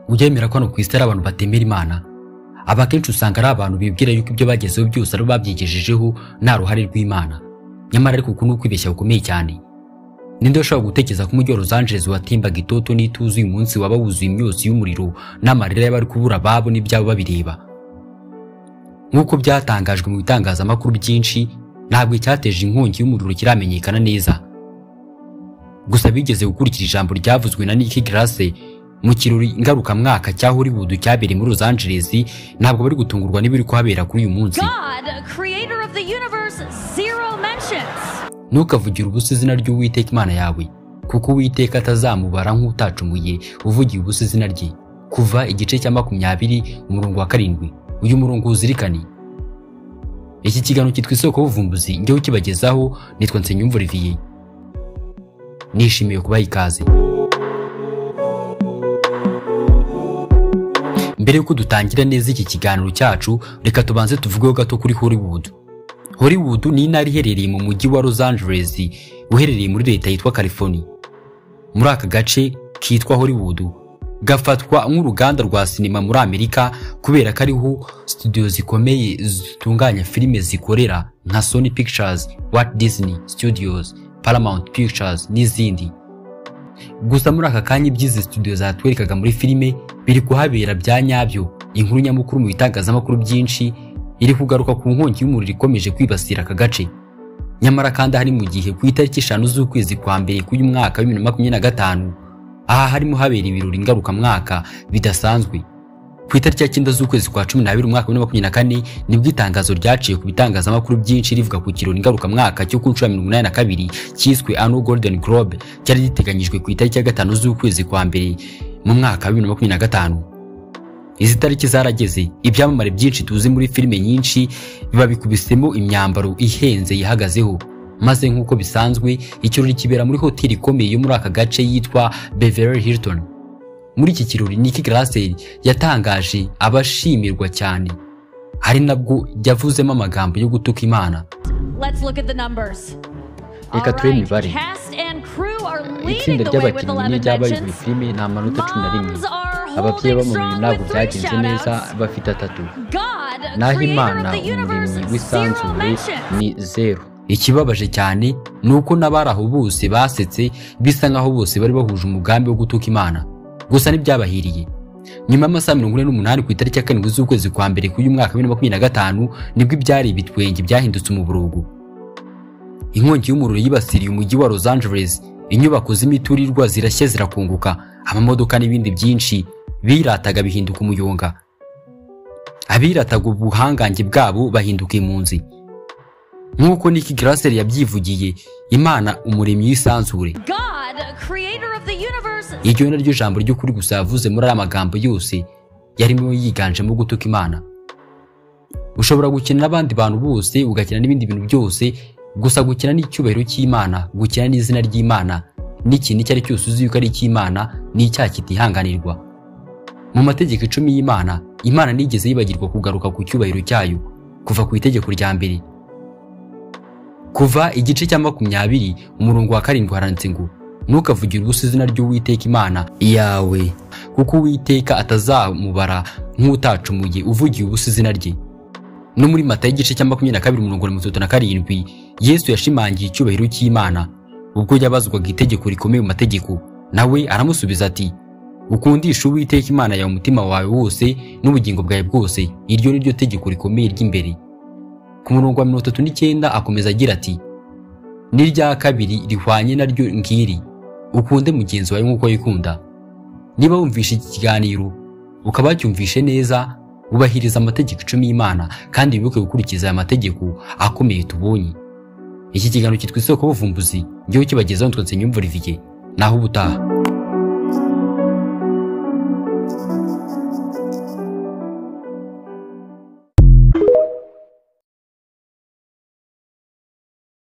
Ujya wemera ko hano ku isi hari abantu batemera Imana? Aba kenshi usanga ari abantu bibwira yuko ibyo bagezeho byose ari babyigejejeho nta ruhare rw'Imana. Nyamara ariko uku ni ukwibeshya gukomeye cyane. Ninde ushobora gutekereza ko umujyi wa Los Angeles watimbaga itoto n'ituze uyu munsi waba wuzuye imyotsi y'umuriro n'amarira y'abari kubura ababo n'ibyabo babireba? Nk'uko byatangajwe mu bitangazamakuru byinshi, ntabwo icyateje inkongi y'umuriro kiramenyekana neza. Gusa bigeze gukurikira ijambo ryavuzwe na Nick Grace mu kirori ngarukamwaka cya Hollywood cyabereye muri Los Angeles, ntabwo bari gutungurwa n'ibiri kuhabera kuri uyu munsi. God, creator of the universe, zero mentions. Ntukavugire ubusa izina ry'Uwiteka Imana yawe, kuko Uwiteka atazamubara nk'utacumuye uvugiye ubusa izina rye. Kuva igice cya 20 umurongo wa 7. Uyu murongo uzirikane. Iki kiganiro cyitwa Isoko y'Ubuvumbuzi, njyewe ukibagezaho nitwa Nsengiyumva Olivier. Nishimiye kubaha ikaze. Mbere yuko dutangira neza iki kiganiro cyacu, reka tubanze tuvugeho gato kuri Hollywood. Hollywood ni intara iherereye mu mujyi wa Los Angeles, uherereye muri leta yitwa California. Muri aka gace kitwa Hollywood gafatwa nk'uruganda rwa sinema muri Amerika kubera ko ariho studio zikomeye zitunganya filime zikorera nka Sony Pictures, Walt Disney Studios, Paramount Pictures n'izindi. Gusa muri aka kanya ibyizi studio zatwerekaga muri filime biri kuhabera bya nyabyo. Inkuru nyamukuru mu bitangazamakuru byinshi iri kugaruka ku nkongi y'umuriro ikomeje kwibasira aka gace. Nyamara kandi hari mu gihe ku itariki 5 z'ukwezi kwa mbere k'uyu mwaka wa 2025, aha harimo habera ibirori ngarukamwaka bidasanzwe. Ku itariki ya 9 z'ukwezi kwa 12 umwaka wa 2024 nibwo itangazo ryaciye ku bitangazamakuru byinshi rivuga ku kirori ngarukamwaka cyo ku nshuro ya 82 cyiswe Annual Golden Globe cyari giteganyijwe ku itariki ya 5 z'ukwezi kwa mbere mu mwaka wa 2025. Izi tariki zarageze, ibyamamare byinshi tuzi muri filime nyinshi biba bikubisemo imyambaro ihenze yihagazeho. Maze nk'uko bisanzwe ikirori kibera muri hoteli ikomeye yo muri aka gace yitwa Beverly Hilton. Muri iki kirori Nick Grace yatangaje abashimirwa cyane, hari nabwo yavuzemo amagambo yo gutuka Imana. Let's look at the numbers. Reka turebe imibare. Cast and crew are leading Itsinda the way with ry'abakinnyi 11 n'iryabayoboye mentions. filime ni amanota 11. Moms are Ababyeyi holding b'umurimo strong ntabwo with 3 byagenze neza, shout-outs. bafite 3. God, Naho creator Imana of the universe, umuremyi zero w'isanzure mentions. ni 0. Ikibabaje cyane ni uko n'abari aho bose basetse, bisa nkaho bose bari bahuje umugambi wo gutuka Imana. Gusa ntibyabahiriye. Nyuma y'amasaha 48 ku itariki ya 7 z'ukwezi kwa mbere k'uyu mwaka wa 2025 nibwo ibyari ibitwenge byahindutse umuborogo. Inkongi y'umuriro yibasiriye umujyi wa Los Angeles, inyubako z'imiturirwa zirashya zirakunguka, amamodoka n'ibindi byinshi birataga bihinduka umuyonga. Abirataga ubuhangange bwabo bahinduka impunzi. Nk'uko Nick Grace yabyivugiye, Imana umuremyi w'isanzure. God, creator of the universe, Iryo ni naryo jambo ry'ukuri gusa yavuze muri aya magambo yose yarimo yiganjemo gutuka Imana. Ushobora gukina n'abandi bantu bose, ugakina n'ibindi bintu byose, gusa gukina n'icyubahiro cy'Imana, gukina n'izina ry'Imana, n'ikintu icyo ari cyose uzi yuko ari icy'Imana, ni icyaha kitihanganirwa. Mu mategeko 10 y'Imana, Imana nigeze yibagirwa kugaruka ku cyubahiro cyayo kuva ku itegeko rya mbere. Kuva igice cya 20 umurongo wa 7 haranditse ngo: Ntukavugire ubusa izina ry'Uwiteka Imana yawe, kuko Uwiteka atazamubara nk'utacumuye uvugiye ubusa izina rye. No muri Matayo igice cya 22 umurongo wa 37 Yesu yashimangiye icyubahiro cy'Imana ubwo yabazwaga itegeko rikomeye mu mategeko, nawe aramusubiza ati: Ukundisha Uwiteka Imana yawe umutima wawe wose n'ubugingo bwawe bwose, iryo ni ryo tegeko rikomeye ry'imbere. Ku murongo wa 39 akomeza agira ati: N'irya kabiri rihwanye naryo ngiri, ukunde mugenzi wawe nk'uko wikunda. Niba wumvishe iki kiganiro ukaba wacyumvishe neza, ubahiriza amategeko 10 y'Imana kandi wibuke gukurikiza aya mategeko akomeye tubonye. Iki kiganiro cyitwa Isoko y'Ubuvumbuzi, njyewe ukibagezaho nitwa Nsengiyumva Olivier. Naho ubutaha.